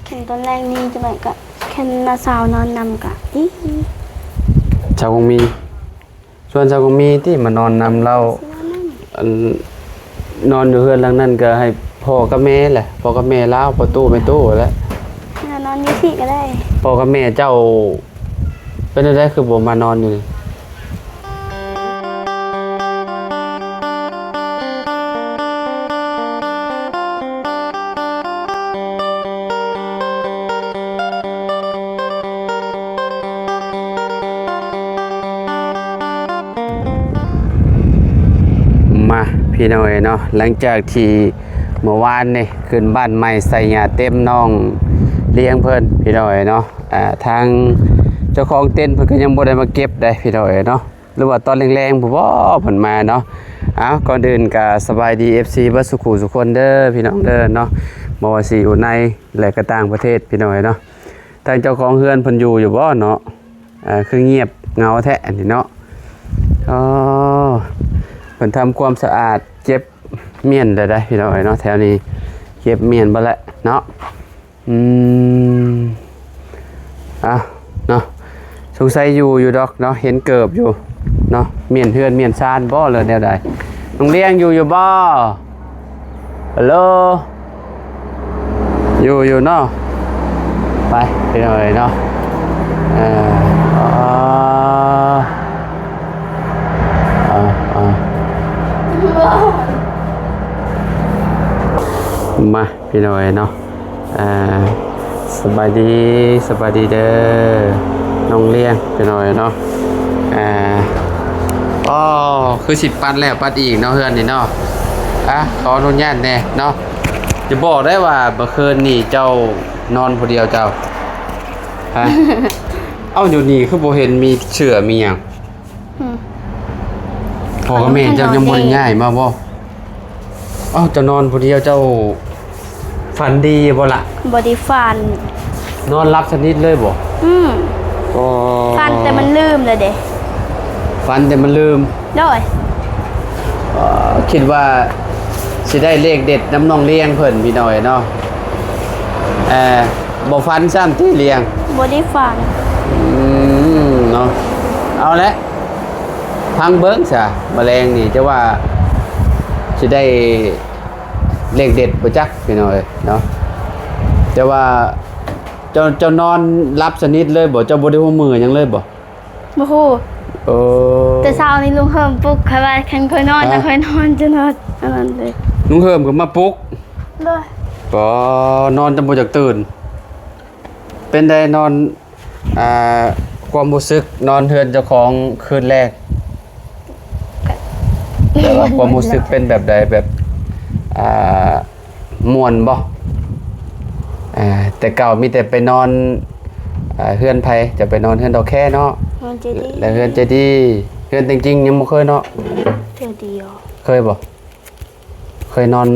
ເຫັນຕອນແລງນີ້ ຈັກໜ້ອຍກໍຄັນນ້າສາວນອນນຳກໍດີ. ຊາວຄົງມີ ຊວນຊາວຄົງມີຕິມານອນນຳລາວ. ອັນ ນອນຢູ່ເຮືອນຫຼັງນັ້ນກໍໃຫ້ພໍ່ກັບແມ່ແຫຼະ, ພໍ່ກັບແມ່ລາວ, ພໍ່ຕູ້ແມ່ຕູ້ແຫຼະ. ນອນຢູ່ພີ້ກໍໄດ້. ພໍ່ກັບແມ່ເຈົ້າເປັນແນວໃດ ຄືບໍ່ມານອນຢູ່ນີ້? ມາ ພີ່ນ້ອງເອີຍເນາະ, ຫຼັງຈາກທີ່ເມື່ອວານນີ້ຂຶ້ນບ້ານໃໝ່ໃສ່ຫຍ້າເຕັມນ້ອງລ້ຽງເພິ່ນ ພີ່ນ້ອງເອີຍເນາະ. ອ່າ ທາງເຈົ້າຂອງເຕັນເພິ່ນກໍຍັງບໍ່ໄດ້ມາເກັບໄດ໋ ພີ່ນ້ອງເອີຍເນາະ, ຫຼືວ່າຕອນແລງໆພຸ້ນບໍເພິ່ນມາເນາະ. ເອົາ ກ່ອນອື່ນກໍສະບາຍດີ ເອັຟຊີ ເບິດສູ່ຄູ່ສູ່ຄົນເດີ ພີ່ນ້ອງເດີເນາະ, ບໍ່ວ່າຊິຢູ່ໃນ ແລະກໍຕ່າງປະເທດ ພີ່ນ້ອງເອີຍເນາະ. ທາງເຈົ້າຂອງເຮືອນເພິ່ນຢູ່ຢູ່ບໍ່ເນາະ? ອ່າ ຄືງຽບເຫງົາແທ້ອັນນີ້ເນາະ. ອໍ ເພິ່ນທຳຄວາມສະອາດເກັບມ້ຽນແລ້ວໄດ໋ ພີ່ນ້ອງເອີຍເນາະ, ແຖວນີ້ເກັບມ້ຽນເບິດແລ້ວເນາະ. ອືມ ອ່ະເນາະ, ສົງໄສຢູ່ຢູ່ດອກເນາະ, ເຫັນເກີບຢູ່ເນາະ. ມ້ຽນເຮືອນມ້ຽນຊານບໍ່ ຫຼືແນວໃດ? ນ້ອງລ້ຽງຢູ່ຢູ່ບໍ່? ຮັລໂຫຼ ຢູ່ຢູ່ເນາະ. ໄປ ພີ່ນ້ອງເອີຍເນາະ. ເອີ ເອີ ເອີ ເອີ ມາ ພີ່ນ້ອງເອີຍເນາະ. ອ່າ ສະບາຍດີ ສະບາຍດີເດີ ນ້ອງລ້ຽງ ພີ່ນ້ອງເອີຍເນາະ. ອ່າ ອໍ ຄືຊິປັດແລ້ວປັດອີກເນາະ ເຮືອນນີ້ເນາະ. ອ່ະ ຂໍອະນຸຍາດແດ່ເນາະ. ຈະບອກໄດ້ວ່າເມື່ອຄືນນີ້ເຈົ້ານອນຜູ້ດຽວເຈົ້າ? ຮະ? ເອົ້າ ຢູ່ນີ້ຄືບໍ່ເຫັນມີເສື່ອມີຫຍັງ? ອືມ ພໍ່ກັບແມ່ເຈົ້າຍັງບໍ່ໄດ້ຍ້າຍມາບໍ່? ເອົ້າ ເຈົ້ານອນຜູ້ດຽວ ເຈົ້າຝັນດີບໍ່ລະ? ບໍ່ໄດ້ຝັນ. ນອນຫຼັບສະໜິດເລີຍບໍ່? ອືມ ອໍ ຝັນແຕ່ມັນລືມແລ້ວເດ້. ຝັນແຕ່ມັນລືມ. ໂດຍ. ເອີ ຄິດວ່າຊິໄດ້ເລກເດັດນຳນ້ອງລ້ຽງເພິ່ນ ພີ່ນ້ອງເອີຍເນາະ. ເອີ ບໍ່ຝັນຊ້ຳຕິລ້ຽງ? ບໍ່ໄດ້ຝັນ. ອືມ ເນາະ. ເອົາແຫຼະ ຟັງເບິ່ງຊະ ມື້ແລງນີ້ ຈະວ່າຊິໄດ້ເລກເດັດບໍ່ຈັກ ພີ່ນ້ອງເອີຍເນາະ. ແຕ່ວ່າເຈົ້າ ເຈົ້ານອນຫຼັບສະໜິດເລີຍບໍ່? ເຈົ້າບໍ່ໄດ້ຮູ້ເມື່ອຫຍັງເລີຍບໍ່? ບໍ່ຮູ້. ເອີ ແຕ່ເຊົ້ານີ້ລຸງເຮີມປຸກ ຂ້ອຍວ່າຄັນຂ້ອຍນອນ ຮະ? ຂ້ອຍນອນຈົນຮອດອັນນັ້ນເລີຍ. ລຸງເຮີມກໍມາປຸກ? ໂດຍ. ກໍນອນຈົນບໍ່ຢາກຕື່ນ. ເປັນໃດນອນ ອ່າ ຄວາມຮູ້ສຶກນອນເຮືອນເຈົ້າຂອງຄືນແລກ? ແບບວ່າຄວາມຮູ້ສຶກເປັນແບບໃດ? ແບບ ອ່າ ມ່ວນບໍ່? ອ່າ ແຕ່ເກົ່າມີແຕ່ໄປນອນ ອ່າ ເຮືອນໃຜ? ຈະໄປນອນເຮືອນເຖົ້າແຄເນາະ? ເຮືອນເຈດີ. ແລະ ເຮືອນເຈດີ. ເຮືອນແຕ່ງຈິງຍັງບໍ່ເຄີຍເນາະ? ເທື່ອດຽວ. ເຄີຍບໍ່? ເຄີຍນອນ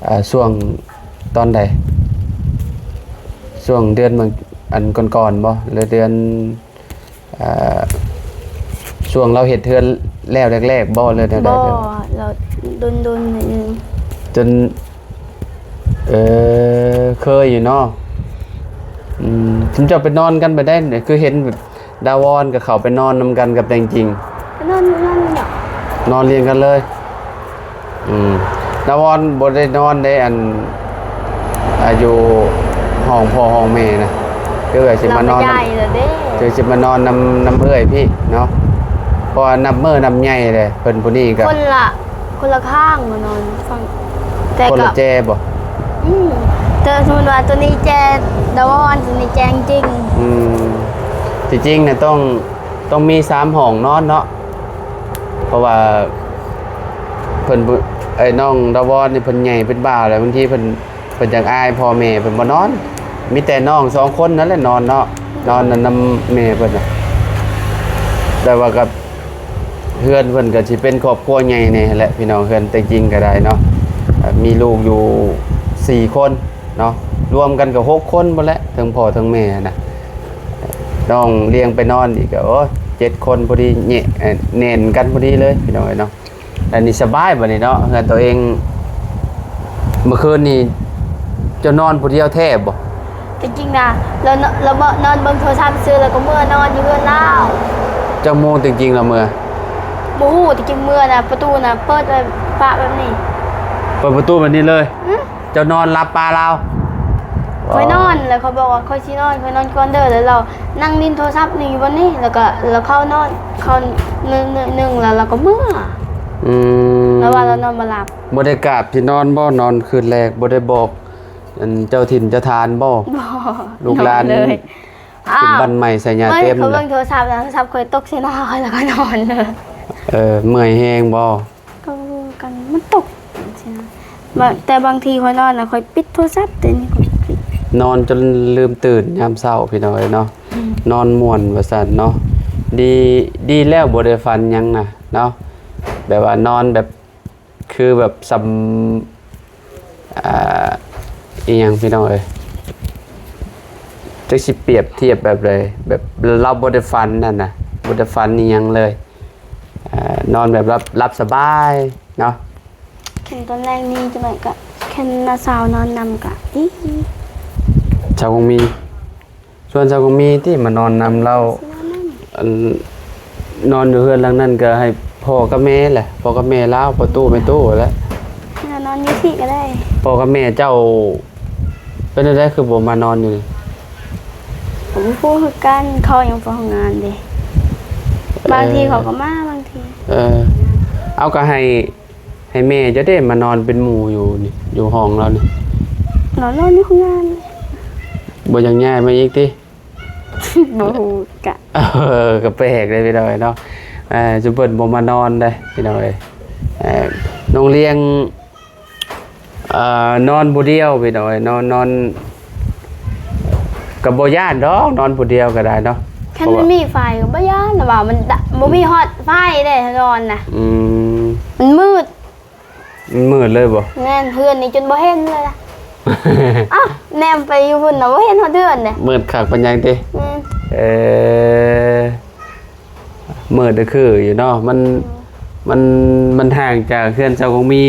ເອີ ຊ່ວງຕອນໃດ? ຊ່ວງເດືອນ ອັນ ກ່ອນໆບໍ່ ຫຼືເດືອນ ເອີ ຊ່ວງລາວເຮັດເຮືອນແລ້ວແລກໆບໍ່ ຫຼືແນວໃດ? ບໍ່ ລາວດົນໆໜ້ອຍໜຶ່ງ. ຈົນ ເອີ ເຄີຍຢູ່ເນາະ. ອືມ ຊຸມເຈົ້າໄປນອນກັນແບບໃດ? ຄືເຫັນແບບ ດາວອນກໍເຂົ້າໄປນອນນຳກັນກັບແຕງຈິງ. ນອນ ນອນ ນອນລຽງກັນເລີຍ. ອືມ ດາວອນບໍ່ໄດ້ນອນໃນອັນ ອາ ຢູ່ຫ້ອງພໍ່ຫ້ອງແມ່ນະ. ຄືວ່າຊິມານອນນຳ ຄືຊິມານອນນຳ ນຳເອື້ອຍພີ້ເນາະ. ເພາະວ່ານັບມື້ນັບໃຫຍ່ແຫຼະ ເພິ່ນຜູ້ນີ້ກໍຄົນລະ ຄົນລະຂ້າງມານອນຝັ່ງ ແຕ່ ຄົນລະແຈບໍ່? ອືມ ແຕ່ສົມມຸດວ່າໂຕນີ້ແຈດາວອນ ໂຕນີ້ແຈແຕງຈິງ. ອືມ ທີ່ຈິງນະຕ້ອງ ຕ້ອງມີສາມຫ້ອງນອນເນາະ ເພາະວ່າເພິ່ນ ເອີ ນ້ອງດາວອນນີ້ເພິ່ນໃຫຍ່ເປັນບ່າວແລ້ວ ບາງທີເພິ່ນ ເພິ່ນຢາກອາຍພໍ່ແມ່ເພິ່ນບໍ່ນອນ ມີແຕ່ນ້ອງສອງຄົນນັ້ນແຫຼະນອນເນາະ ນອນນຳແມ່ເພິ່ນນະ. ແຕ່ວ່າກໍ ເຮືອນເພິ່ນກໍຊິເປັນຄອບຄົວໃຫຍ່ແດ່ແຫຼະພີ່ນ້ອງ ເຮືອນແຕງຈິງກໍໄດ້ເນາະ ເອີ ມີລູກຢູ່ສີ່ຄົນເນາະ ລວມກັນກໍຫົກຄົນພຸ້ນແຫຼະ ເຖິງພໍ່ເຖິງແມ່ນະ. ນ້ອງລ້ຽງໄປນອນອີກກໍ ໂອ້ຍ ເຈັດຄົນພໍດີ ແໜ້ນກັນພໍດີເລີຍພີ່ນ້ອງເອີຍເນາະ. ອັນນີ້ສະບາຍບັດນີ້ເນາະ ເຮືອນໂຕເອງ. ເມື່ອຄືນນີ້ ເຈົ້ານອນຜູ້ດຽວແທ້ບໍ່? ແທ້ຈິງນະ ລາວ ລາວມານອນເບິ່ງໂທລະສັບຊື່ ແລ້ວກໍເມືອນອນຢູ່ເຮືອນລາວ. ຈັກໂມງແທ້ຈິງລາວເມືອ? ບໍ່ຮູ້ ແທ້ຈິງເມືອນະ ປະຕູນະ ເປີດໄວ້ປະແບບນີ້. ເປີດປະຕູແບບນີ້ເລີຍ? ອື ເຈົ້ານອນຫຼັບປະລາວ? ຂ້ອຍນອນ ອໍ ແລ້ວຂ້ອຍບອກວ່າ ຂ້ອຍຊິນອນ ຂ້ອຍນອນກ່ອນເດີ ແລ້ວລາວນັ່ງຫຼິ້ນໂທລະສັບນີ້ຢູ່ບ່ອນນີ້ ແລ້ວກໍລາວເຂົ້ານອນ ເຂົ້າໜຶ່ງ ໜຶ່ງ ແລ້ວລາວກໍເມືອ. ອືມ ລາວວ່າລາວນອນບໍ່ຫຼັບ. ບໍ່ໄດ້ກາບທີ່ນອນບໍ່? ນອນຄືນແລກບໍ່ໄດ້ບອກ ອັນເຈົ້າຖິ່ນເຈົ້າຖານບໍ່? ບໍ່ ລູກຫຼານ ນອນເລີຍ. ຂຶ້ນບ້ານໃໝ່ໃສ່ຫຍ້າເຕັມ ເບິ່ງໂທລະສັບ ແລ້ວໂທລະສັບຂ້ອຍຕົກໃສ່ໜ້າຂ້ອຍ ແລ້ວກໍນອນເລີຍ. ເອີ ເມື່ອຍແຮງບໍ່? ກໍບໍ່ຮູ້ຄືກັນ ມັນຕົກຈັ່ງຊີ້ນະ. ບາງ ແຕ່ບາງທີຂ້ອຍນອນນະ ຂ້ອຍປິດໂທລະສັບ ແຕ່ນີ້ຂ້ອຍປິດ ນອນຈົນລືມຕື່ນຍາມເຊົ້າ ພີ່ນ້ອງເອີຍເນາະ. ອືມ ນອນມ່ວນວ່າຊັ້ນເນາະ. ດີ ດີແລ້ວບໍ່ໄດ້ຝັນຫຍັງນະເນາະ ແບບວ່ານອນແບບ ຄືແບບສ່ຳ ອ່າ ອີ່ຫຍັງພີ່ນ້ອງເອີຍ ຈັກຊິປຽບທຽບແບບໃດ ແບບລາວບໍ່ໄດ້ຝັນຫັ້ນນະ ບໍ່ໄດ້ຝັນອີ່ຫຍັງເລີຍ. ອ່າ ນອນແບບຫຼັບ ຫຼັບສະບາຍເນາະ. ຄັນຕອນແລງນີ້ ຈັກໜ້ອຍກະ ຄັນນ້າສາວນອນນຳກະດີ. ຊາວຄົງມີ ຊວນຊາວຄົງມີຕິມານອນນຳລາວ. ອັນ ນອນຢູ່ເຮືອນຫຼັງນັ້ນກໍໃຫ້ພໍ່ກັບແມ່ແຫຼະ ພໍ່ກັບແມ່ລາວ ພໍ່ຕູ້ແມ່ຕູ້ແຫຼະ. ເອີ ນອນຢູ່ພີ້ກໍໄດ້. ພໍ່ກັບແມ່ເຈົ້າເປັນແນວໃດ ຄືບໍ່ມານອນຢູ່ນີ້? ກໍບໍ່ຮູ້ຄືກັນ ເຂົາຍັງໄປເຮັດງານເດ້. ເອີ ບາງທີເຂົາກໍມາ ບາງທີ. ເອີ ເອົາ ກໍໃຫ້ ໃຫ້ແມ່ເຈົ້າເດ້ມານອນເປັນໝູ່ຢູ່ນີ້ ຢູ່ຫ້ອງລາວນີ້. ລາວນອນຢູ່ໂຮງງານ. ບໍ່ຢາກຍ້າຍມາອີກຕິ? ບໍ່ຮູ້ກະ ເອີ ກໍແປກເດ້ພີ່ນ້ອງເອີຍເນາະ. ເອີ ຊຸມເພິ່ນບໍ່ມານອນເດ້ພີ່ນ້ອງເອີຍ. ເອີ ນ້ອງລ້ຽງ ເອີ ນອນຜູ້ດຽວພີ່ນ້ອງເອີຍ ນອນ ນອນ ກໍບໍ່ຢ້ານດອກ ນອນຜູ້ດຽວກໍໄດ້ເນາະ. ຄັນມັນມີໄຟກໍບໍ່ຢ້ານ ແຕ່ວ່າມັນ ບໍ່ມີຮອດໄຟເດ້ ນອນນະ. ອືມ ມັນມືດ. ມັນມືດເລີຍບໍ່? ແມ່ນ ເຮືອນນີ້ຈົນບໍ່ເຫັນເລີຍນະ. ອ້າວ ແນມໄປຢູ່ພຸ້ນນະ ບໍ່ເຫັນຮອດເຮືອນເດ້. ມືດຄັກປານຫຍັງຕິ? ແມ່ນ. ເອີ ມືດຄືຢູ່ເນາະ ມັນ ອືມ ມັນ ມັນຫ່າງຈາກເຮືອນເຈົ້າຄົງມີ.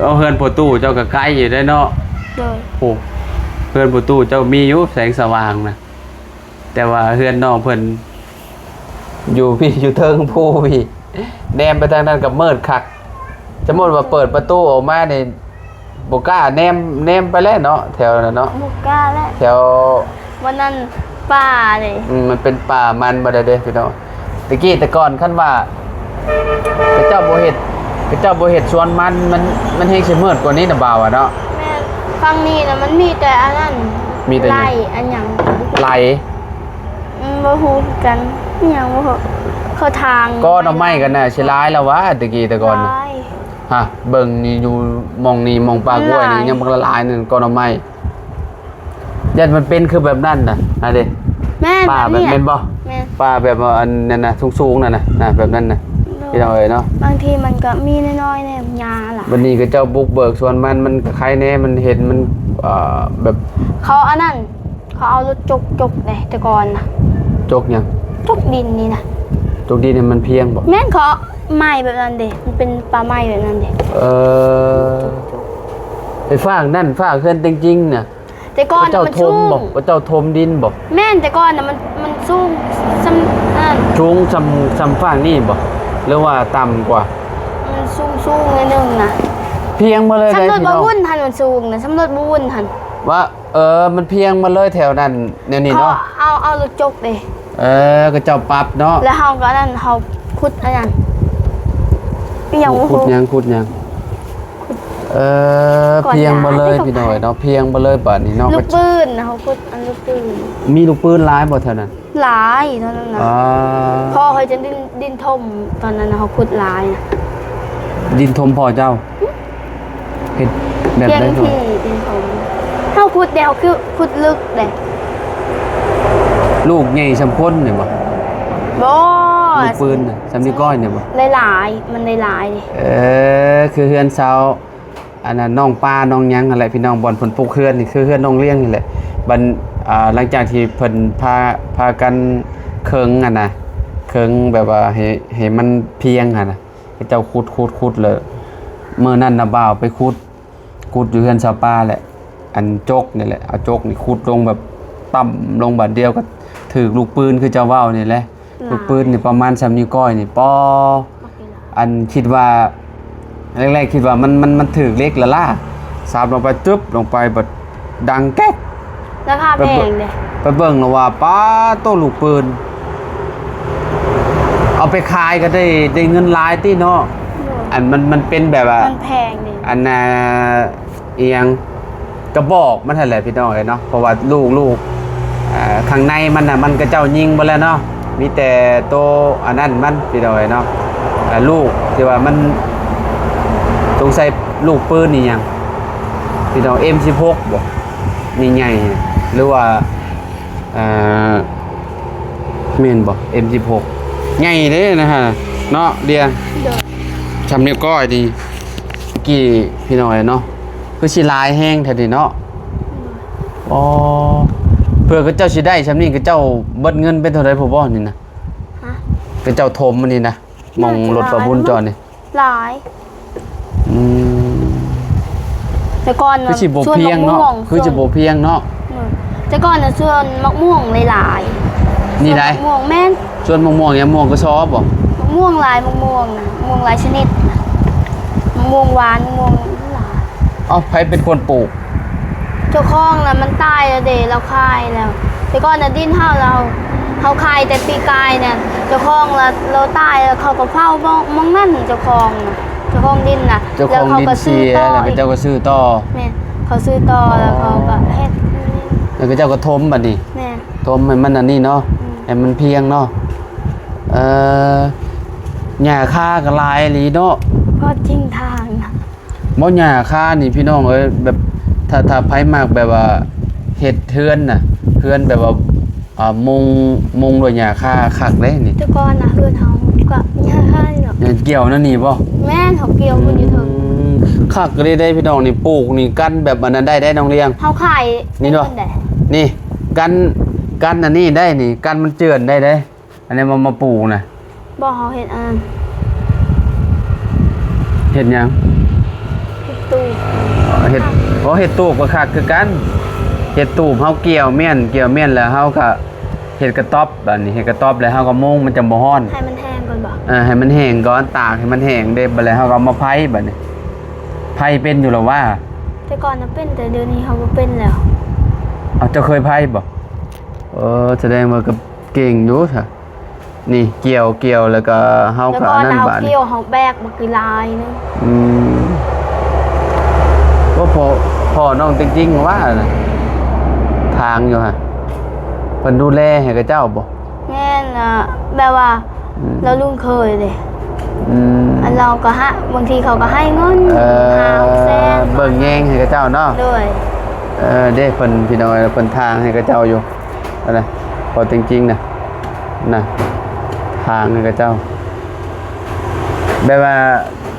ເອົາ ເຮືອນພໍ່ຕູ້ເຈົ້າກໍໄກຢູ່ເດ້ເນາະ. ໂດຍ. ໂອ້ ເຮືອນພໍ່ຕູ້ເຈົ້າມີຢູ່ແສງສະຫວ່າງນະ. ແຕ່ວ່າເຮືອນນ້ອງເພິ່ນຢູ່ພີ້ ຢູ່ເທິງພູພີ້ ແນມໄປທາງນັ້ນກໍມືດຄັກ. ສົມມຸດວ່າເປີດປະຕູອອກມານີ້ ບໍ່ກ້າແນມ ແນມໄປແລ້ວເນາະ ແຖວນັ້ນເນາະ. ບໍ່ກ້າແລ້ວ ແຖວ ວັນນັ້ນປ່າເດ້. ອືມ ມັນເປັນປ່າມັນບໍ່ໄດ້ເດ້ພີ່ນ້ອງ. ແຕ່ກີ້ແຕ່ກ່ອນຄັນວ່າ ເຂົາເຈົ້າບໍ່ເຮັດ ເຂົາເຈົ້າບໍ່ເຮັດສວນມັນ ມັນ ມັນແຮ່ງຊິມືດກວ່ານີ້ນະບ່າວອະເນາະ. ແມ່ນ ຝັ່ງນີ້ນະມັນມີແຕ່ອັນນັ້ນ ມີແຕ່ຫຍັງ? ໄລ່ອັນຫຍັງ? ໄລ່? ອືມ ບໍ່ຮູ້ຄືກັນ ອີ່ຫຍັງບໍ່ຮູ້ ເຂົາທາງ ກໍໜໍ່ໄມ້ກັນນະ ຊິຫຼາຍແລ້ວຫວາ ແຕ່ກີ້ແຕ່ກ່ອນນະ. ຮະ ເບິ່ງນີ້ຢູ່ໝ່ອງນີ້ ໝ່ອງປ່າກ້ວຍນີ້ ມັນຫຼາຍ ຍັງບັກຫຼາຍໜຶ່ງ ກໍໜໍ່ໄມ້. ຢ້ານມັນເປັນຄືແບບນັ້ນນະ ອັນເດ. ແມ່ນ ປ່າແບບ ແບບນີ້ ແມ່ນບໍ່? ແມ່ນ ປ່າແບບວ່າອັນນັ້ນນະ ສູງໆນັ້ນນະ ນະ ແບບນັ້ນນະ. ໂດຍ. ພີ່ນ້ອງເອີຍເນາະ ບາງທີມັນກໍມີນ້ອຍໆແດ່ ຫຍ້າລະ. ບັດນີ້ເຂົາເຈົ້າບຸກເບີກສວນມັນ ມັນກໍໄຄແດ່ ມັນເຫັນ ມັນ ເອີ ແບບ ເຂົາອັນນັ້ນ ເຂົາເອົາລົດຈົກຈົກເດ້ ແຕ່ກ່ອນນະ. ຈົກຫຍັງ? ຈົກດິນນີ້ນະ. ຈົກດິນນີ້ມັນພຽງບໍ່? ແມ່ນ ເຂົາໄມ້ແບບນັ້ນເດ້ ມັນເປັນປ່າໄມ້ແບບນັ້ນເດ້. ເອີ ໄອ້ຟາກນັ້ນ ຟາກເຮືອນເຕັງຈິງນະ ແຕ່ກ່ອນນະ ເຂົາເຈົ້າຖົມບໍ່? ມັນສູງ ເຂົາເຈົ້າຖົມດິນບໍ່? ແມ່ນ ແຕ່ກ່ອນນະ ມັນ ມັນສູງສ່ຳນັ້ນ ສູງສ່ຳ ສ່ຳຟາກນີ້ບໍ່ ຫຼືວ່າຕ່ຳກວ່າ? ມັນສູງໆໜ້ອຍໜຶ່ງນະ. ພຽງມາເລີຍ ສຳຫຼວດບໍ່ວຸ້ນຫັ້ນ ມັນສູງນະ ສຳຫຼວດບໍ່ວຸ້ນຫັ້ນ ວ່າ ເອີ ມັນພຽງມາເລີຍແຖວນັ້ນ ແນວນີ້ເນາະ. ເຂົາເອົາ ເອົາລົດຈົກເດ້. ເອີ ເຂົາເຈົ້າປັບເນາະ ແລ້ວເຮົາກໍອັນນັ້ນ ເຮົາຂຸດອັນນັ້ນ ອີ່ຫຍັງ ຂຸດຫຍັງ ຂຸດຫຍັງ? ເອີ ພຽງມາເລີຍພີ່ນ້ອງເນາະ ພຽງມາເລີຍບາດນີ້ເນາະ. ລູກປືນນະ ເຮົາຂຸດອັນລູກປືນ. ມີລູກປືນຫຼາຍບໍ່ແຖວນັ້ນ? ຫຼາຍຕອນນັ້ນນະ. ອ່າ ພໍ່ຂ້ອຍຈົນດິນ ດິນຖົມ ຕອນນັ້ນນະ ເຮົາຂຸດຫຼາຍນະ. ດິນຖົມພໍ່ເຈົ້າ? ຫຶ ເຮັດແບບໃດ? ທີ່ດິນຖົມ ເຮົາຂຸດເດ້ ເຮົາຄືຂຸດເລິກເດ້. ລູກໃຫຍ່ສ່ຳຄົນນີ້ບໍ່? ບໍ່ ລູກປືນນະ ສ່ຳນິ້ວກ້ອຍນີ້ບໍ່? ຫຼາຍໆ ມັນຫຼາຍໆເດ້. ເອີ ຄືເຮືອນຊາວ ອັນນັ້ນ ໜອງປາໜອງຫຍັງຫັ້ນແຫຼະພີ່ນ້ອງ ບ່ອນເພິ່ນປຸກເຮືອນນີ້ ຄືເຮືອນນ້ອງລ້ຽງນີ້ແຫຼະ. ບັດ ອ່າ ຫຼັງຈາກທີ່ເພິ່ນພາ ພາກັນເຄິ່ງຫັ້ນນະ ເຄິ່ງແບບວ່າໃຫ້ ໃຫ້ມັນພຽງຫັ້ນນະ ເຂົາເຈົ້າຂຸດ ຂຸດ ຂຸດ ແລ້ວມື້ນັ້ນນະບ່າວໄປຂຸດ ຂຸດຢູ່ເຮືອນຊາວປ່າແຫຼະ ອັນຈົກນີ້ແຫຼະ ເອົາຈົກນີ້ຂຸດລົງແບບຕ່ຳລົງບາດດຽວກໍຖືກລູກປືນ ຄືເຈົ້າເວົ້ານີ້ແຫຼະ. ອືມ ລູກປືນນີ້ປະມານສ່ຳນິ້ວກ້ອຍນີ້ ປໍ້ ບັກອີ່ຫຼາ ອັນຄິດວ່າ ແລກໆຄິດວ່າມັນ ມັນ ມັນຖືກເຫຼັກລະລາ ສາບລົງໄປຕຶບລົງໄປ ບັດດັງແກັກ ລາຄາແພງເດ້. ໄປເບິ່ງແລ້ວວ່າ ປ້າໂຕ ລູກປືນ ເອົາໄປຂາຍກໍໄດ້ ໄດ້ເງິນຫຼາຍຕິເນາະ. ໂດຍ ອັນມັນ ມັນເປັນແບບວ່າ ມັນແພງເດ້ ອັນນ່າ ອີ່ຫຍັງ ກະບອກມັນຫັ້ນແຫຼະພີ່ນ້ອງເອີຍເນາະ. ເພາະວ່າລູກ ລູກ ເອີ ຂ້າງໃນມັນນະ ມັນເຂົາເຈົ້າຍິງເບິດແລ້ວເນາະ ມີແຕ່ໂຕອັນນັ້ນມັນພີ່ນ້ອງເອີຍເນາະ. ເອີ ລູກທີ່ວ່າມັນ ສົງໄສລູກປືນອີ່ຫຍັງພີ່ນ້ອງ ເອັມສິບຫົກ ບໍ ໃຫຍ່ໆ ຫຼືວ່າ ເອີ ແມ່ນບໍ່ ເອັມສິບຫົກ ໃຫຍ່ເດ້ນະຮະເນາະ ດຽງ. ໂດຍ ຊ່ຳນິ້ວກ້ອຍນີ້ ກີ້ພີ່ນ້ອງເນາະ ຄືຊິຫຼາຍແຮງແທ້ນີ້ເນາະ. ໂດຍ ອໍ ເພື່ອເຂົາເຈົ້າຊິໄດ້ຊ່ຳນີ້ ເຂົາເຈົ້າເບິດເງິນໄປເທົ່າໃດພຸ້ນບໍ່ນີ້ນະ? ຮະ? ເຂົາເຈົ້າຖົມອັນນີ້ນະ ໝ່ອງລົດປາບຸນຈອດນີ້ ຫຼາຍ. ອືມ ແຕ່ກ່ອນນະ ຄືຊິບໍ່ພຽງເນາະ ສວນໝາກມ່ວງ ຄືຊິບໍ່ພຽງເນາະ. ອືມ ແຕ່ກ່ອນນະສວນໝາກມ່ວງຫຼາຍໆ. ນີ້ໃດ ສວນໝາກມ່ວງ ແມ່ນ ສວນໝາກມ່ວງຫຍັງ ມ່ວງກະຊອບບໍ? ໝາກມ່ວງຫຼາຍ ໝາກມ່ວງນະ ໝາກມ່ວງຫຼາຍຊະນິດນະ ໝາກມ່ວງຫວານ ໝາກມ່ວງຫຼາຍ. ເອົ້າ ໃຜເປັນຄົນປູກ? ເຈົ້າຂອງລະມັນຕາຍແລ້ວເດ້ ລາວຂາຍແລ້ວ. ແຕ່ກ່ອນນະດິນເຮົາ ລາວ ເຮົາຂາຍແຕ່ປີກາຍນະ ເຈົ້າຂອງລະລາວຕາຍ ລະເຂົາກໍເຝົ້າໝ່ອງນັ້ນ ເຈົ້າຂອງນະ ເຈົ້າຂອງດິນນະ. ເຈົ້າຂອງດິນເສຍ ລະເຂົາກໍຊື້ຕໍ່ ແລ້ວເຂົາເຈົ້າກໍຊື້ຕໍ່. ແມ່ນ ເຂົາຊື້ຕໍ່ ອໍ ລະເຂົາກໍເຮັດ ແລ້ວເຂົາເຈົ້າກໍຖົມບັດນີ້. ແມ່ນ ຖົມໃຫ້ມັນອັນນີ້ເນາະ. ອືມ ໃຫ້ມັນພຽງເນາະ. ເອີ ຫຍ້າຄາກໍຫຼາຍອີ່ຫຼີເນາະ ພໍຈິງທາງນະ. ບໍ່ ຫຍ້າຄານີ້ພີ່ນ້ອງເອີຍ ແບບ ຖ້າ ຖ້າໃຜມັກແບບວ່າເຮັດເຮືອນນະ ເຮືອນແບບວ່າ ອ່າ ມຸງ ມຸງດ້ວຍຫຍ້າຄາຄັກເດ້ນີ້. ແຕ່ກ່ອນນະເຮືອນເຮົາກໍຫຍ້າຄານີ້ເນາະ. ຫຍ້າກ່ຽວນັ້ນນີ້ບໍ່? ແມ່ນ ເຮົາກ່ຽວຢູ່ເທິງ. ອືມ ຄັກເລີຍເດ້ພີ່ນ້ອງນີ້ ປູກນີ້ກັນແບບອັນນັ້ນໄດ້ເດ້ນ້ອງລຽງ. ເຮົາຂາຍນີ້ເນາະ ນີ້ ກັນ ກັນອັນນີ້ໄດ້ນີ້ ກັນມັນເຈື່ອນໄດ້ເດ້. ອັນນີ້ມາ ມາປູກນະ. ບໍ່ ເຮົາເຮັດອັນນັ້ນ. ເຮັດຫຍັງ? ເຮັດຕູບ. ເຮັດ ບໍ່ ເຮັດຕູບກໍຄັກຄືກັນ. ເຮັດຕູບ ເຮົາກ່ຽວມ້ຽນ ກ່ຽວມ້ຽນແລ້ວເຮົາກໍເຮັດກະຕ໊ອບ. ບາດນີ້ເຮັດກະຕ໊ອບແລ້ວເຮົາກໍມຸງ ມັນຈັ່ງບໍ່ຮ້ອນ. ໃຫ້ມັນແຫ້ງກ່ອນບໍ? ເອີ ໃຫ້ມັນແຫ້ງກ່ອນ ຕາກໃຫ້ມັນແຫ້ງເດ້. ບາດແລ້ວເຮົາກໍເອົາມາໄພ. ບາດນີ້ໄພເປັນຢູ່ແລ້ວຫວາ? ແຕ່ກ່ອນນະເປັນ ແຕ່ດຽວນີ້ເຮົາບໍ່ເປັນແລ້ວ. ເອົ້າ ເຈົ້າເຄີຍໄພບໍ່? ເອີ ສະແດງວ່າກໍ ເກັ່ງຢູ່ຊະ. ນີ້ກ່ຽວ ກ່ຽວແລ້ວກໍເຮົາກໍອັນນັ້ນບາດນີ້ ແລ້ວກໍເຮົາກ່ຽວ ເຮົາແບກບັກກີ່ຫຼາຍໜຶ່ງ. ອືມ ໂອ້ ພໍ່ ພໍ່ນ້ອງຕິງຕິງວ່າທາງຢູ່ຫັ້ນ ເພິ່ນດູແລໃຫ້ເຂົາເຈົ້າບໍ່? ແມ່ນ ແບບວ່າ ອືມ ລາວລຸງເຄີຍເດ້. ອືມ ອັນລາວກໍຫາ ບາງທີເຂົາກໍໃຫ້ເງິນ ເອີ ຫ້າຫົກແສນ ເບິ່ງແຍງໃຫ້ເຂົາເຈົ້າເນາະ. ໂດຍ ເອີ ເດ້ ເພິ່ນ ພີ່ນ້ອງເອີຍ ເພິ່ນທາງໃຫ້ເຂົາເຈົ້າຢູ່. ອັນນະ ພໍຕິງຕິງນະ ນະ ທາງໃຫ້ເຂົາເຈົ້າ ແບບວ່າ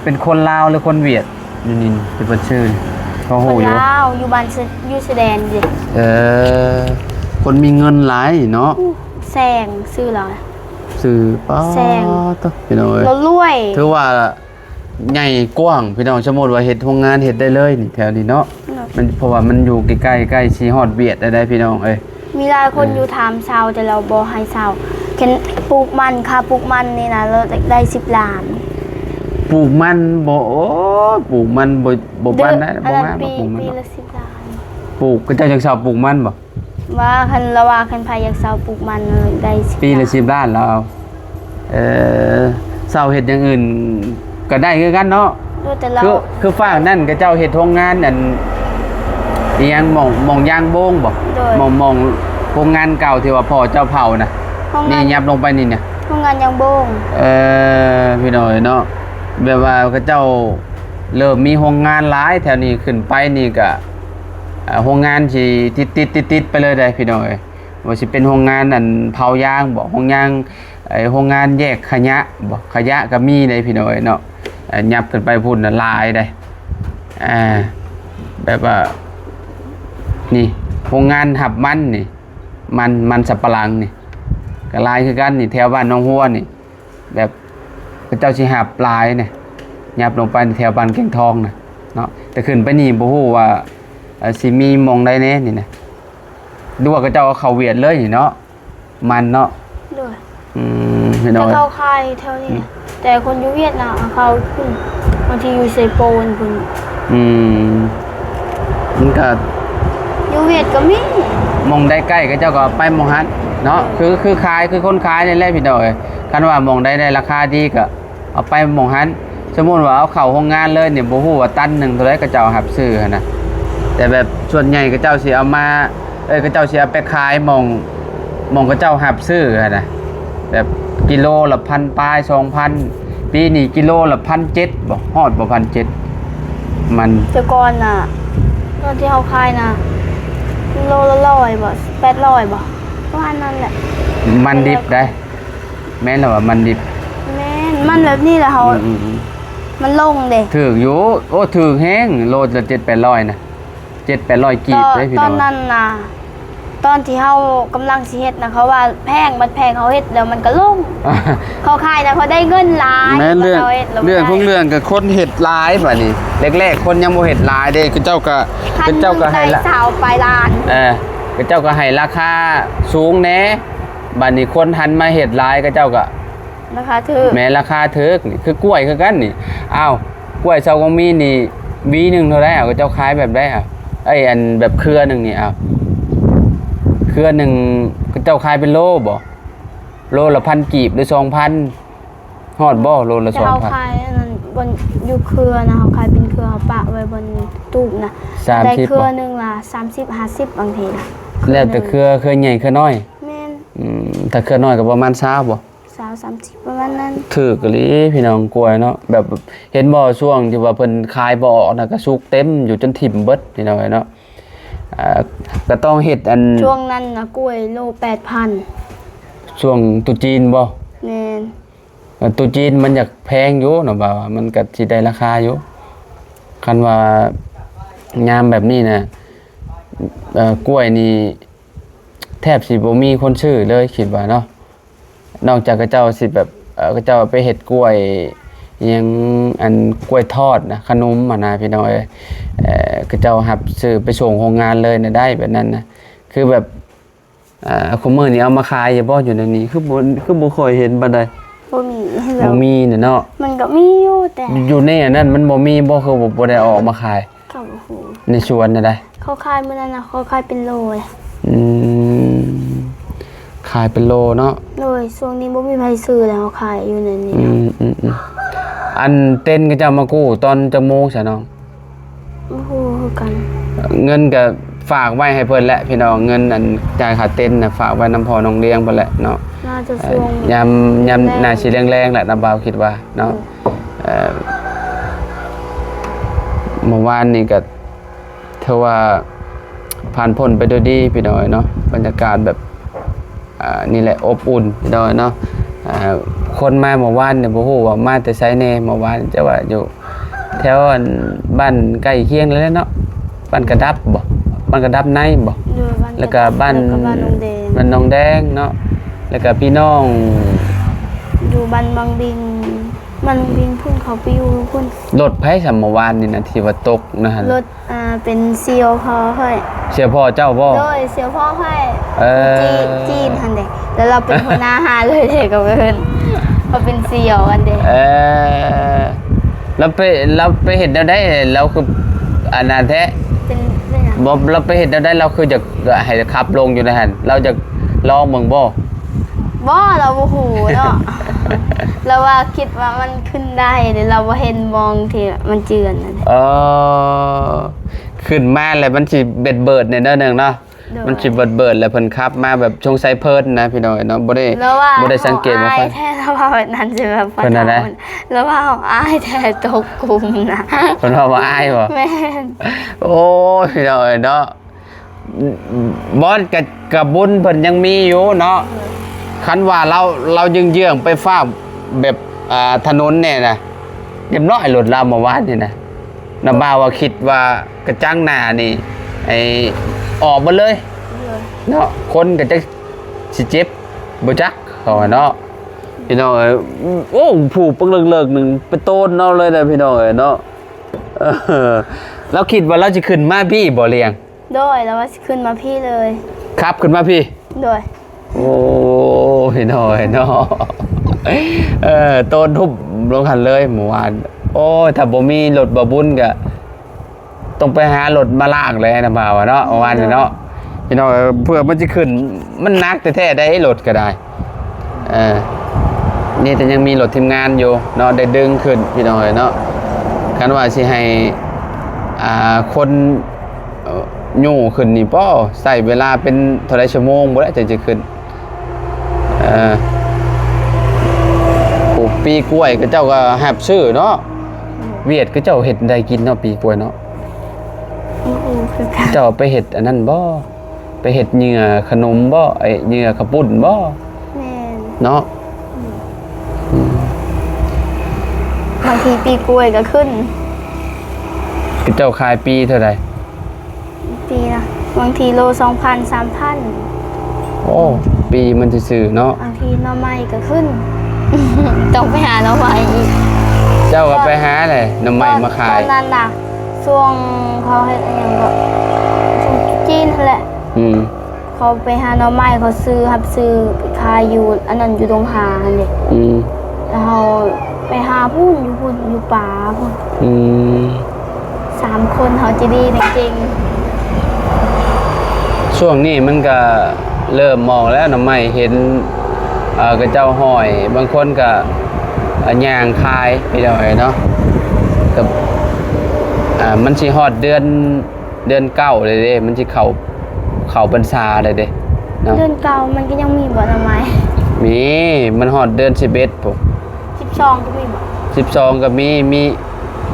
ເປັນຄົນລາວ ຫຼື ຄົນຫວຽດ ຢູ່ນີ້ ທີ່ເພິ່ນຊື່ ພໍຮູ້ຢູ່. ຄົນລາວ ຢູ່ບ້ານ ຢູ່ຊາຍແດນເດ້. ເອີ ຄົນມີເງິນຫຼາຍເນາະ. ແສງຊື່ລາວ ຊື່ ປ້າ ແສງ ໂທ້ ພີ່ນ້ອງເອີຍ ລາວລວຍ ຖືວ່າ ໃຫຍ່ກວ້າງພີ່ນ້ອງ. ສົມມຸດວ່າເຮັດໂຮງງານ ເຮັດໄດ້ເລີຍນີ້ ແຖວນີ້ເນາະ. ເນາະ ມັນ ເພາະວ່າມັນຢູ່ໃກ້ໆ ໃກ້ຊິຮອດຫວຽດແລ້ວໄດ໋ພີ່ນ້ອງເອີຍ. ມີຫຼາຍຄົນ ເອີ ຢູ່ຖາມເຊົ່າ ແຕ່ລາວບໍ່ໃຫ້ເຊົ່າ. ຄັນປູກມັນ ຄ່າປູກມັນນີ້ນະ ລາວໄດ້ສິບລ້ານ. ປູກມັນບໍ່ ໂອ້ຍ ປູກມັນບໍ່ ບໍ່ປານໃດ ບໍ່ງາມ ເດືອນ ອັນນັ້ນ ປູກມັນ ປີລະສິບລ້ານ. ປູກ ເຂົາເຈົ້າຢາກເຊົ່າປູກມັນບໍ່? ວ່າຄັນ ລາວວ່າຄັນໃຜຢາກເຊົ່າປູກມັນໄດ້ສິບ ປີລະສິບລ້ານ ລາວເອົາ. ເອີ ເຊົ່າເຮັດຢ່າງອື່ນກໍໄດ້ຄືກັນເນາະ. ເອີ ແຕ່ລາວ ຄື ຄືຟາກນັ້ນເຂົາເຈົ້າເຮັດໂຮງງານອັນ ອີ່ຫຍັງ ໝ່ອງ ໝ່ອງຢາງໂບງບໍ? ໂດຍ ໝ່ອງ ໝ່ອງໂຮງງານເກົ່າທີ່ວ່າພໍ່ເຈົ້າເຜົານະ. ນີ້ຫຍັບລົງໄປນີ້ນະ ໂຮງງານຢາງໂບງ. ເອີ ພີ່ນ້ອງເອີຍເນາະ ແບບວ່າເຂົາເຈົ້າ ເລີ່ມມີໂຮງງານຫຼາຍແຖວນີ້ ຂຶ້ນໄປນີ້ກະ ເອີ ໂຮງງານຊິຕິດໆ ຕິດໆ ໄປເລີຍເດ້ພີ່ນ້ອງເອີຍ. ວ່າຊິເປັນໂຮງງານອັນເຜົາຢາງບໍ ໂຮງຍາງ ເອີ ໂຮງງານແຍກຂະຫຍະບໍ ຂະຫຍະກໍມີເດ້ພີ່ນ້ອງເອີຍເນາະ. ເອີ ຫຍັບຂຶ້ນໄປພຸ້ນນະຫຼາຍເດ້. ອ່າ ແບບວ່າ ນີ້ ໂຮງງານຮັບມັນນີ້ ມັນ ມັນສຳປະຫຼັງນີ້ ກໍຫຼາຍຄືກັນນີ້ ແຖວບ້ານໜອງຫົວນີ້. ແບບເຂົາເຈົ້າຊິຮັບຫຼາຍນະ ຫຍັບລົງໄປແຖວບ້ານແກ້ງທອງນະ. ເນາະ ແຕ່ຂຶ້ນໄປນີ້ບໍ່ຮູ້ວ່າ ເອີ ຊິມີໝ່ອງໃດແດ່ນີ້ນະ ຫຼືວ່າເຂົາເຈົ້າເອົາເຂົ້າຫວຽດເລີຍນີ້ເນາະ ມັນເນາະ. ໂດຍ ອືມ ພີ່ນ້ອງ ແຕ່ເຂົາຂາຍແຖວນີ້ ອືມ ນະ ແຕ່ຄົນຢູ່ຫວຽດນາມເຂົາຂຶ້ນ ບາງທີຢູ່ເຊໂປນພຸ້ນ. ອືມ ມັນກະ ຢູ່ຫວຽດກໍມີ ໝ່ອງໃດໃກ້ເຂົາເຈົ້າກໍເອົາໄປໝ່ອງຫັ້ນເນາະ. ໂດຍ ຄື ຄືຂາຍ ຄືຄົນຂາຍນີ້ແຫຼະພີ່ນ້ອງເອີຍ ຄັນວ່າໝ່ອງໃດໄດ້ລາຄາດີກໍເອົາໄປໝ່ອງຫັ້ນ. ສົມມຸດວ່າເອົາເຂົ້າໂຮງງານເລີຍນີ້ ບໍ່ຮູ້ວ່າຕັນໜຶ່ງເທົ່າໃດເຂົາເຈົ້າຮັບຊື້ຫັ້ນນະ ແຕ່ແບບສ່ວນໃຫຍ່ເຂົາເຈົ້າຊິເອົາມາ ເອີ ເຂົາເຈົ້າຊິເອົາໄປຂາຍໝ່ອງ ໝ່ອງເຂົາເຈົ້າຮັບຊື້ຫັ້ນນະ ແບບກິໂລລະພັນປາຍ ສອງພັນ ປີນີ້ກິໂລລະພັນເຈັດບໍ່ ຮອດບໍ່ພັນເຈັດ ມັນ. ແຕ່ກ່ອນນະ ຕອນທີ່ເຮົາຂາຍນະ ໂລລະຮ້ອຍບໍ່ ແປດຮ້ອຍບໍ່ ປະມານນັ້ນແຫຼະ ມັນດິບໄດ໋. ແມ່ນແລ້ວວ່າມັນດິບ ແມ່ນ ມັນແບບນີ້ແຫຼະເຮົາ ອືມໆໆ ມັນລົງເດ້. ຖືກຢູ່ ໂອ້ ຖືກແຮງ ໂລລະເຈັດແປດຮ້ອຍນະ ເຈັດແປດຮ້ອຍກີບເດ້ພີ່ນ້ອງ. ຕອນນັ້ນນະ ຕອນທີ່ເຮົາກຳລັງຊິເຮັດນະ ເຂົາວ່າແພງ ບັດແພງ ເຮົາເຮັດແລ້ວມັນກໍລົງ ເຂົາຂາຍນະ ເຂົາໄດ້ເງິນຫຼາຍ. ແມ່ນ ເລື່ອງ ເລື່ອງຂອງເລື່ອງກໍຄົນເຮັດຫຼາຍບາດນີ້ ແລກໆ ຄົນຍັງບໍ່ເຮັດຫຼາຍເດ້ ເຂົາເຈົ້າກໍ ເຂົາເຈົ້າກໍໃຫ້ລາ ຊາວປາຍລ້ານ ເອີ ເຂົາເຈົ້າກໍໃຫ້ລາຄາສູງແດ່. ບາດນີ້ຄົນຫັນມາເຮັດຫຼາຍ ເຂົາເຈົ້າກໍ ລາຄາຖືກ ແມ່ນ ລາຄາຖືກນີ້ ຄືກ້ວຍຄືກັນນີ້. ອ້າວ ກ້ວຍຊາວກອງມີນນີ້ ຫວີໜຶ່ງເທົ່າໃດ? ເອົາ ເຂົາເຈົ້າຂາຍແບບໃດ? ເອົາ ເອີຍ ອັນແບບເຄືອໜຶ່ງນີ້ ເອົາ ເຄືອໜຶ່ງ ເຂົາເຈົ້າຂາຍເປັນໂລບໍ່? ໂລລະພັນກີບ ຫຼື ສອງພັນ ຮອດບໍ່ ໂລລະສອງພັນ? ແຕ່ເຮົາຂາຍອັນນັ້ນ ບ່ອນຢູ່ເຄືອນະ ເຮົາຂາຍເປັນເຄືອ ເຮົາປະໄວ້ບ່ອນຕູບນະ ສາມສິບ ໄດ້ເຄືອໜຶ່ງລະສາມສິບ ຫ້າສິບ ບາງທີນະ. ແລ້ວແຕ່ເຄືອ ເຄືອໃຫຍ່ເຄືອນ້ອຍ. ແມ່ນ ອືມ ຖ້າເຄືອນ້ອຍກໍປະມານຊາວບໍ່? ຊາວ ສາມສິບ ປະມານນັ້ນ. ຖືກອີ່ຫຼີພີ່ນ້ອງ ກ້ວຍເນາະ ແບບເຫັນບໍ່ ຊ່ວງທີ່ວ່າເພິ່ນຂາຍບໍ່ອອກນະ ກໍສຸກເຕັມຢູ່ ຈົນຖິ້ມເບິດພີ່ນ້ອງເອີຍເນາະ. ອ່າ ກໍຕ້ອງເຮັດອັນ ຊ່ວງນັ້ນນະ ກ້ວຍໂລແປດພັນ ຊ່ວງຕຸຈີນບໍ່? ແມ່ນ ເອີ ຕຸຈີນມັນຢາກແພງຢູ່ເນາະ ບ່າວວ່າມັນກໍຊິໄດ້ລາຄາຢູ່. ຄັນວ່າຍາມແບບນີ້ນະ ເອີ ກ້ວຍນີ້ແທບຊິບໍ່ມີຄົນຊື້ເລີຍ ຄິດວ່າເນາະ. ນອກຈາກເຂົາເຈົ້າຊິແບບ ເອີ ເຂົາເຈົ້າໄປເຮັດກ້ວຍຫຍັງ ອັນກ້ວຍທອດນະ ຂະໜົມຫັ້ນນະພີ່ນ້ອງເອີຍ ເຂົາເຈົ້າຮັບຊື້ໄປສົ່ງໂຮງງານເລີຍນະ ໄດ້ແບບນັ້ນນະ. ຄືແບບ ອ່າ ຄູ່ມື້ນີ້ເອົາມາຂາຍຢູ່ບໍ່ ຢູ່ໃນນີ້? ຄືບໍ່ ຄືບໍ່ຄ່ອຍເຫັນປານໃດ. ບໍ່ມີແລ້ວ ບໍ່ມີແລ້ວເນາະ. ມັນກໍມີຢູ່ ແຕ່ຢູ່ໃນອັນນັ້ນມັນບໍ່ມີບໍ່? ຄືບໍ່ ບໍ່ໄດ້ເອົາອອກມາຂາຍ? ກໍບໍ່ຮູ້ ໃນສວນນະໄດ໋. ເຂົາຂາຍມື້ນັ້ນນະ ເຂົາຂາຍເປັນໂລເດ້. ອືມ ຂາຍເປັນໂລເນາະ. ໂດຍ ຊ່ວງນີ້ບໍ່ມີໃຜຊື້ແລ້ວ ເຮົາຂາຍຢູ່ໃນນີ້. ອືມໆໆ ອັນເຕັນເຂົາເຈົ້າມາກູ້ຕອນຈັກໂມງຊະນ້ອງ? ບໍ່ຮູ້ຄືກັນ. ເງິນກໍຝາກໄວ້ໃຫ້ເພິ່ນແຫຼະພີ່ນ້ອງ ເງິນອັນຈ່າຍຄ່າເຕັນນະ ຝາກໄວ້ນຳພໍ່ນ້ອງລຽງເພິ່ນແຫຼະເນາະ. ໜ້າຈະຊ່ວງ ເອີ ຍາມ ຍາມແລງ ໜ້າຊິແລງໆແຫຼະ ນ້າບ່າວຄິດວ່າເນາະ. ເອີ ເອີ ເມື່ອວານນີ້ກໍຖືວ່າຜ່ານພົ້ນໄປດ້ວຍດີພີ່ນ້ອງເນາະ ບັນຍາກາດແບບ ອ່າ ນີ້ແຫຼະ ອົບອຸ່ນພີ່ນ້ອງເນາະ. ອ່າ ຄົນມາເມື່ອວານນີ້ບໍ່ຮູ້ວ່າມາແຕ່ໃສແດ່ ເມື່ອວານ ແຕ່ວ່າຢູ່ແຖວອັນບ້ານໃກ້ຄຽງນັ້ນແຫຼະເນາະ ບ້ານກະດັບບໍ່ ບ້ານກະດັບໃນບໍ່? ໂດຍ ບ້ານກະດັບ ແລ້ວກະບ້ານ ແລ້ວກະບ້ານໜອງແດງ ບ້ານໜອງແດງເນາະ. ແລ້ວກະພີ່ນ້ອງຢູ່ບ້ານບັງບິງ ມັນບິນພຸ້ນ ເຂົາໄປຢູ່ພຸ້ນ. ລົດໃຜຊ່ຳເມື່ອວານນີ້ນະ ທີ່ວ່າຕົກນະຫັ້ນ? ລົດ ອ່າ ເປັນສ່ຽວພໍ່ຂ້ອຍ. ສ່ຽວພໍ່ເຈົ້າບໍ່? ໂດຍ ສ່ຽວພໍ່ຂ້ອຍ. ເອີ ຈີນ ຈີນຫັ້ນເດ້ ແລ້ວລາວເປັນຫົວໜ້າຮ້ານເລີຍເດ້ ກໍເປັນ ເຂົາເປັນສ່ຽວຫັ້ນເດ້. ເອີ ລາວໄປ ລາວໄປເຮັດແນວໃດ ລາວຄືອັນນັ້ນແທ້? ເປັນ ເປັນຫຍັງ? ບໍ່ ລາວໄປເຮັດແນວໃດ ລາວຄືຢາກໃຫ້ຂັບລົງຢູ່ໃນຫັ້ນ ລາວຢາກລອງເບິ່ງບໍ່? ບໍ່ ລາວບໍ່ຮູ້ເນາະ ລາວວ່າຄິດວ່າມັນຂຶ້ນໄດ້ ແຕ່ລາວບໍ່ເຫັນໝ່ອງທີ່ມັນເຈື່ອນນັ້ນ. ເອີ ຂຶ້ນມາແລ້ວມັນຊິເບີດໆແດ່ໜ້ອຍໜຶ່ງເນາະ. ໂດຍ ມັນຊິເບີດໆ ແລ້ວເພິ່ນຂັບມາແບບສົງໄສເພີນນະ ພີ່ນ້ອງເນາະ ບໍ່ໄດ້ ບໍ່ໄດ້ສັງເກດວ່າ ລາວວ່າເຮົາອາຍແທ້ ລາວວ່າແບບນັ້ນຊິແບບ ເພິ່ນວ່າ ລາວວ່າເຮົາອາຍແທ້ຕົກກຸ່ມນະ. ເພິ່ນວ່າບໍ່ອາຍບໍ່? ແມ່ນ. ໂອ້ຍ ພີ່ນ້ອງເອີຍເນາະ ບ່ອນກະ ກະບຸນເພິ່ນຍັງມີຢູ່ເນາະ. ເອີ ຄັນວ່າລາວ ລາວເຢື້ອງໆໄປຟ້າວແບບ ອ່າ ຖະໜົນແດ່ນະ ຮຽບຮ້ອຍ ລົດລາວເມື່ອວານນີ້ນະ ນ້າບ່າວວ່າຄິດວ່າກະຈັງໜ້ານີ້ ໄອ້ ອອກເບິດເລີຍ ເອີ ເນາະ. ຄົນກະຈັກຊິເຈັບບໍ່ຈັກ ເຂົາວ່າເນາະ ພີ່ນ້ອງເອີຍ. ໂອ້ ຜູ້ປຶກເລີກໆໜຶ່ງໄປໂຕນເອົາເລີຍນະ ພີ່ນ້ອງເອີຍເນາະ. ເອີ ເອີ ລາວຄິດວ່າລາວຊິຂຶ້ນມາພີ້ບໍ່ ລ້ຽງ? ໂດຍ ລາວວ່າຊິຂຶ້ນມາພີ້ເລີຍ. ຂັບຂຶ້ນມາພີ້? ໂດຍ. ໂອ້ຍ ນ້ອຍເນາະ ເອີ ໂຕນທຸບລົງຫັ້ນເລີຍມື້ວານ. ໂອ້ຍ ຖ້າບໍ່ມີລົດບ່າວບຸນກະ ຕ້ອງໄປຫາລົດມາລ້າງແຫຼະ ນ້ຳບ່າວເນາະ ໂດຍ ວ່ານີ້ເນາະ ພີ່ນ້ອງເອີຍ. ເພື່ອມັນຊິຂຶ້ນ ມັນໜັກແທ້ໆໃດ໋ ລົດກໍໄດ້. ເອີ ນີ້ແຕ່ຍັງມີລົດທີມງານຢູ່ເນາະ ໄດ້ດຶງຂຶ້ນ ພີ່ນ້ອງເອີຍເນາະ. ຄັນວ່າຊິໃຫ້ ອ່າ ຄົນ ເອີ ຍູ້ຂຶ້ນນີ້ ປ້ ໃຊ້ເວລາເປັນເທົ່າໃດຊົ່ວໂມງບໍ່ແຫຼະ ຈັ່ງຊິຂຶ້ນ. ເອີ ປູກປີກ້ວຍ ເຂົາເຈົ້າກໍຮັບຊື້ເນາະ. ຫວຽດເຂົາເຈົ້າເຮັດໄດ້ກິນເນາະ ປີກ້ວຍເນາະ. ບໍ່ຮູ້ຄືກັນ. ເຈົ້າໄປເຮັດອັນນັ້ນບໍ່? ໄປເຮັດເຫຍື່ອຂະໜົມບໍ່? ເອີ ເຫຍື່ອເຂົ້າປຸ້ນບໍ່? ແມ່ນ. ເນາະ. ອືມ ອືມ ບາງທີປີກ້ວຍກໍຂຶ້ນ. ເຂົາເຈົ້າຂາຍປີເທົ່າໃດ? ປີລະ ບາງທີໂລສອງພັນ ສາມພັນ. ໂອ້ ປີມັນຊື່ໆເນາະ. ບາງທີໜໍ່ໄມ້ກໍຂຶ້ນ ຕ້ອງໄປຫາໜໍ່ໄມ້ອີກ. ເຈົ້າກໍໄປຫາແຫຼະ ໜໍ່ໄມ້ມາຂາຍ. ຕອນນັ້ນນະ ຊ່ວງເຂົາເຮັດອີ່ຫຍັງກໍ ຊ່ວງຈີນຫັ້ນແຫຼະ. ອືມ ເຂົາໄປຫາໜໍ່ໄມ້ ເຂົາຊື້ ຮັບຊື້ໄປຂາຍຢູ່ອັນນັ້ນ ຢູ່ດົງຫາຫັ້ນເດ. ອືມ ແລ້ວເຮົາໄປຫາພຸ້ນ ຢູ່ພຸ້ນ ຢູ່ປ່າພຸ້ນ. ອືມ ສາມຄົນເຮົາຈະດີແຮງເກັ່ງ. ຊ່ວງນີ້ມັນກະເລີ່ມອອກແລ້ວ ໜໍ່ໄມ້ເຫັນ ເອີ ເຂົາເຈົ້າຫ້ອຍ ບາງຄົນກະ ເອີ ຍ່າງຂາຍ ພີ່ນ້ອງເອີຍເນາະ. ກະ ເອີ ມັນຊິຮອດເດືອນ ເດືອນເກົ້າແລ້ວເດ້ ມັນຊິເຂົ້າ ເຂົ້າພັນສາແລ້ວເດ້ເນາະ. ເດືອນເກົ້າມັນກໍຍັງມີບໍ່ໜໍ່ໄມ້? ມີ ມັນຮອດເດືອນສິບເອັດພຸ້ນ. ສິບສອງກໍມີບໍ່? ສິບສອງກໍມີ ມີ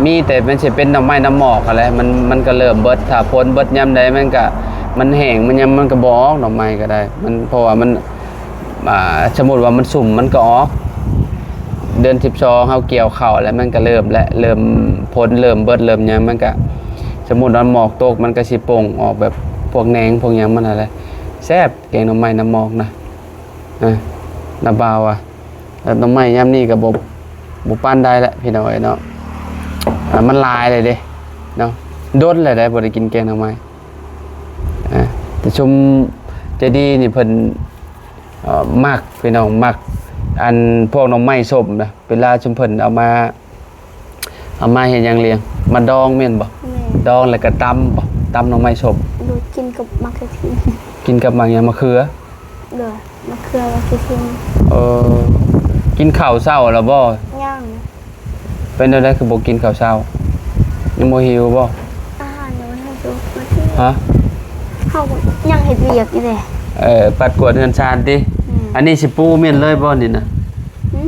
ມີແຕ່ມັນຊິເປັນໜໍ່ໄມ້ນ້ຳໝອກຫັ້ນແຫຼະ ມັນ ມັນກໍເລີ່ມເບິດ. ຖ້າຝົນເບິດຍາມໃດ ມັນກໍ ມັນແຫ້ງ ມັນຫຍັງ ມັນກໍບໍ່ອອກໜໍ່ໄມ້ກໍໄດ້ ມັນ ເພາະວ່າມັນ ອ່າ ສົມມຸດວ່າມັນຊຸ່ມ ມັນກໍອອກ. ເດືອນສິບສອງເຮົາກ່ຽວເຂົ້າແລ້ວ ມັນກໍເລີ່ມແຫຼະ ເລີ່ມ ຝົນເລີ່ມເບິດ ເລີ່ມຫຍັງ ມັນກໍ ສົມມຸດວ່າໝອກຕົກ ມັນກໍຊິປົ່ງອອກແບບພວກແໜງພວກຫຍັງມັນຫັ້ນແຫຼະ. ແຊບ ແກງໜໍ່ໄມ້ນ້ຳໝອກນະ ອາ ນ້າບ່າວວ່າ. ແລ້ວໜໍ່ໄມ້ຍາມນີ້ກໍບໍ່ ບໍ່ປານໃດແຫຼະ ພີ່ນ້ອງເອີຍເນາະ. ອາ ມັນຫຼາຍແລ້ວເດ້ເນາະ ດົນແລ້ວໄດ໋ບໍ່ໄດ້ກິນແກງໜໍ່ໄມ້. ອາ ແຕ່ຊຸມໃຈດີນີ້ເພິ່ນ ເອີ ມັກ ພີ່ນ້ອງ ມັກ ອັນພວກໜໍ່ໄມ້ສົ້ມນະ ເວລາຊຸມເພິ່ນເອົາມາ ເອົາມາເຮັດຫຍັງລ້ຽງ? ມາດອງແມ່ນບໍ່? ແມ່ນ. ດອງແລ້ວກໍຕຳບໍ່? ຕຳໜໍ່ໄມ້ສົ້ມ. ໂດຍ ກິນກັບໝາກກະທິນ. ກິນກັບໝາກຫຍັງ? ໝາກເຂືອ? ໂດຍ ໝາກເຂືອ ໝາກກະທິນ. ເອີ ກິນເຂົ້າເຊົ້າແລ້ວບໍ່? ຍັງ. ເປັນແນວໃດຄືບໍ່ກິນເຂົ້າເຊົ້າ? ຍັງບໍ່ຫິວບໍ່? ອາຫານຍັງບໍ່ທັນສຸກ. ຮະ? ເຮົາຍັງເຮັດວຽກຢູ່ເດ້. ເອີ ປັດກວາດເຮືອນຊານຕິ? ອືມ. ອັນນີ້ຊິປູແມ່ນເລີຍບໍ່ນີ້ນະ? ຫື?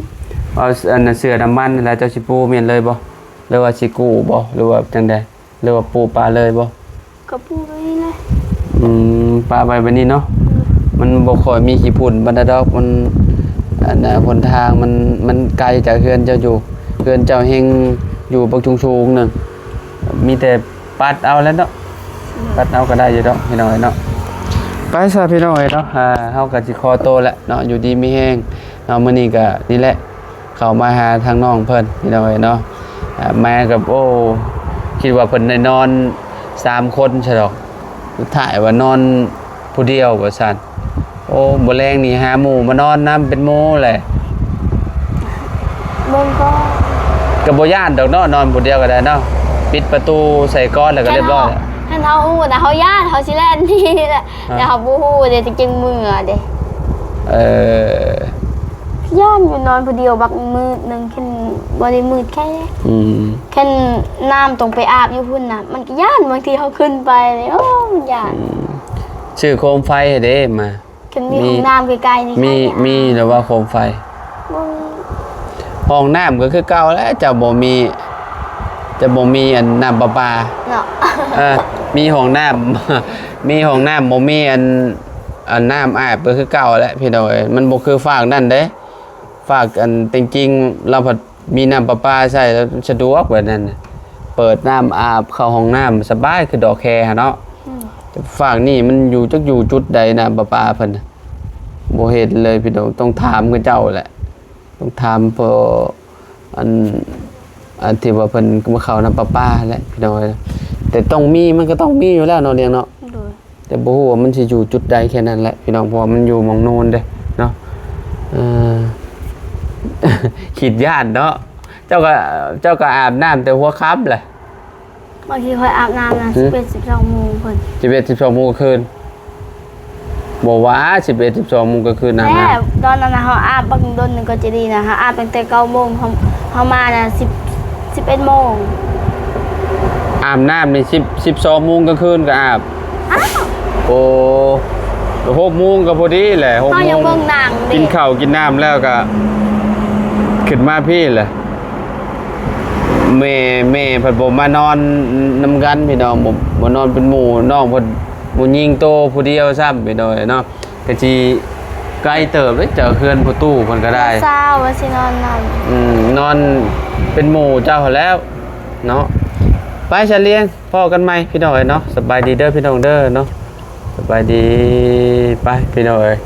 ເອົາ ອັນ ເສື້ອນ້ຳມັນຫັ້ນລະ ເຈົ້າຊິປູແມ່ນເລີຍບໍ່? ຫຼືວ່າຊິກູ້ບໍ່? ຫຼືວ່າຈັ່ງໃດ? ຫຼືວ່າປູປະເລີຍບໍ່? ກໍປູແບບນີ້ແຫຼະ. ອືມ ປະໄວ້ແບບນີ້ເນາະ. ອືມ. ມັນບໍ່ຄ່ອຍມີຂີ້ຝຸ່ນປານໃດດອກ ມັນ ອັນນ່າ ຫົນທາງມັນ ມັນໄກຈາກເຮືອນເຈົ້າຢູ່ ເຮືອນເຈົ້າແຮ່ງຢູ່ບັກສູງໆໜຶ່ງ ມີແຕ່ປັດເອົາແຫຼະເນາະ. ອືມ. ປັດເອົາກໍໄດ້ຢູ່ດອກ ພີ່ນ້ອງເອີຍເນາະ. ໄປຊະ ພີ່ນ້ອງເອີຍເນາະ ອ່າ ເຮົາກໍຊິຂໍໂຕແຫຼະເນາະ ຢູ່ດີມີແຮງເນາະ. ມື້ນີ້ກໍນີ້ແຫຼະ ເຂົ້າມາຫາທາງນ້ອງເພິ່ນ ພີ່ນ້ອງເອີຍເນາະ. ອ່າ ມາກັບ ໂອ້ ຄິດວ່າເພິ່ນໄດ້ນອນສາມຄົນຊະດອກ ສຸດທ້າຍວ່ານອນຜູ້ດຽວວ່າຊັ້ນ. ໂອ້ ມື້ແລງນີ້ຫາໝູ່ມານອນນຳເປັນໝູ່ແຫຼະ. ເບິ່ງກໍ ກໍບໍ່ຢ້ານດອກເນາະ ນອນຜູ້ດຽວກໍໄດ້ເນາະ ປິດປະຕູໃສ່ກ່ອນແລ້ວກໍລຽບຮ້ອຍ. ຄັນເຮົາ ຄັນເຮົາຮູ້ນະ ເຮົາຢ້ານ ເຮົາຊິແລ່ນໜີແຫຼະ. ຮະ? ແຕ່ເຮົາບໍ່ຮູ້ເດ້ ຈະຈຶ່ງເມືອເດ້. ເອີ ຢ້ານຢູ່ນອນຜູ້ດຽວບັກມືດໜຶ່ງ ຄັນບໍ່ໄດ້ມືດແຄ່. ອືມ. ຄັນນ້ຳຕ້ອງໄປອາບຢູ່ພຸ້ນນະ ມັນກໍຢ້ານ ບາງທີເຮົາຂຶ້ນໄປນີ້ ໂອ້ ຢ້ານ. ອືມ. ຊື້ໂຄມໄຟໃຫ້ເດ້ມາ. ຄັນມີ ມີ ຫ້ອງນ້ຳໃກ້ໆນີ້ ມີ ມີແລ້ວວ່າໂຄມໄຟ? ບໍ່ມີ. ຫ້ອງນ້ຳກໍຄືເກົ່າແຫຼະ ເຈົ້າບໍ່ມີ ເຈົ້າບໍ່ມີອັນນ້ຳປະປາເນາະ. ເອີ ມີຫ້ອງນ້ຳ ມີຫ້ອງນ້ຳ ບໍ່ມີອັນ ອັນນ້ຳອາບກໍຄືເກົ່າແຫຼະ ພີ່ນ້ອງເອີຍ. ມັນບໍ່ຄືຟາກນັ້ນເດ້ ຟາກອັນ ແຕ່ງຈິງລາວພັດ ມີນ້ຳປະປາໃຊ້ແລ້ວສະດວກແບບນັ້ນນະ ເປີດນ້ຳອາບເຂົ້າຫ້ອງນ້ຳສະບາຍ ຄືດອກແຄຫັ້ນເນາະ. ອືມ. ແຕ່ຟາກນີ້ມັນຢູ່ ຈັກຢູ່ຈຸດໃດນ້ຳປະປາເພິ່ນນະ ບໍ່ເຫັນເລີຍພີ່ນ້ອງ. ຕ້ອງຖາມເຂົາເຈົ້າແຫຼະ ຕ້ອງຖາມພໍ່ ອັນ ອັນທີ່ວ່າເພິ່ນມາເຂົ້ານ້ຳປະປາແຫຼະພີ່ນ້ອງເອີຍ. ແຕ່ຕ້ອງມີ ມັນກໍຕ້ອງມີຢູ່ແລ້ວເນາະ ລ້ຽງເນາະ. ໂດຍ. ແຕ່ບໍ່ຮູ້ວ່າມັນຊິຢູ່ຈຸດໃດແຄ່ນັ້ນແຫຼະພີ່ນ້ອງ ເພາະວ່າມັນຢູ່ໝ່ອງໂນນເດ້ເນາະ. ເອີ ຄິດຢ້ານເນາະ. ເຈົ້າກໍ ເຈົ້າກໍອາບນ້ຳແຕ່ຫົວຄ່ຳແຫຼະ. ບາງທີຂ້ອຍອາບນ້ຳນະ ຫືມ ສິບເອັດ ສິບສອງໂມງພຸ້ນ. ສິບເອັດ ສິບສອງໂມງກາງຄືນ. ບໍ່ວ່າ ສິບເອັດ ສິບສອງໂມງກາງຄືນອາບນ້ຳ. ແລ້ວຕອນນັ້ນນະ ເຮົາອາບບັກດົນໜຶ່ງກໍຈະດີນະ ເຮົາອາບຕັ້ງແຕ່ເກົ້າໂມງ ເຮົາ ເຮົາມານະ ສິບ ສິບເອັດໂມງ. ອາບນ້ຳນີ້ ສິບ ສິບສອງໂມງກາງຄືນກໍອາບ. ອ້າວ ໂອ້ ຫົກໂມງກໍພໍດີແຫຼະ ຫົກໂມງ ເຮົາຍັງເບິ່ງໜັງເດ້ ກິນເຂົ້າກິນນ້ຳແລ້ວກໍຂຶ້ນມາພີ້ແຫຼະ. ແມ່ ແມ່ເພິ່ນບໍ່ມານອນນຳກັນພີ່ນ້ອງ ບໍ່ ບໍ່ນອນເປັນໝູ່ ນ້ອງເພິ່ນຜູ້ຍິງໂຕຜູ້ດຽວຊ້ຳພີ່ນ້ອງເອີຍເນາະ. ກໍຊິໄກເຕີບເດ້ ຈາກເຮືອນພໍ່ຕູ້ເພິ່ນກໍໄດ້ ຊາວວ່າຊິນອນນຳ ອືມ ນອນເປັນໝູ່ເຈົ້າຫັ້ນແລ້ວເນາະ. ໄປຊະລ້ຽງ ພໍ້ກັນໃໝ່ພີ່ນ້ອງເອີຍເນາະ. ສະບາຍດີເດີພີ່ນ້ອງເດີເນາະ ສະບາຍດີ. ໄປພີ່ນ້ອງເອີຍ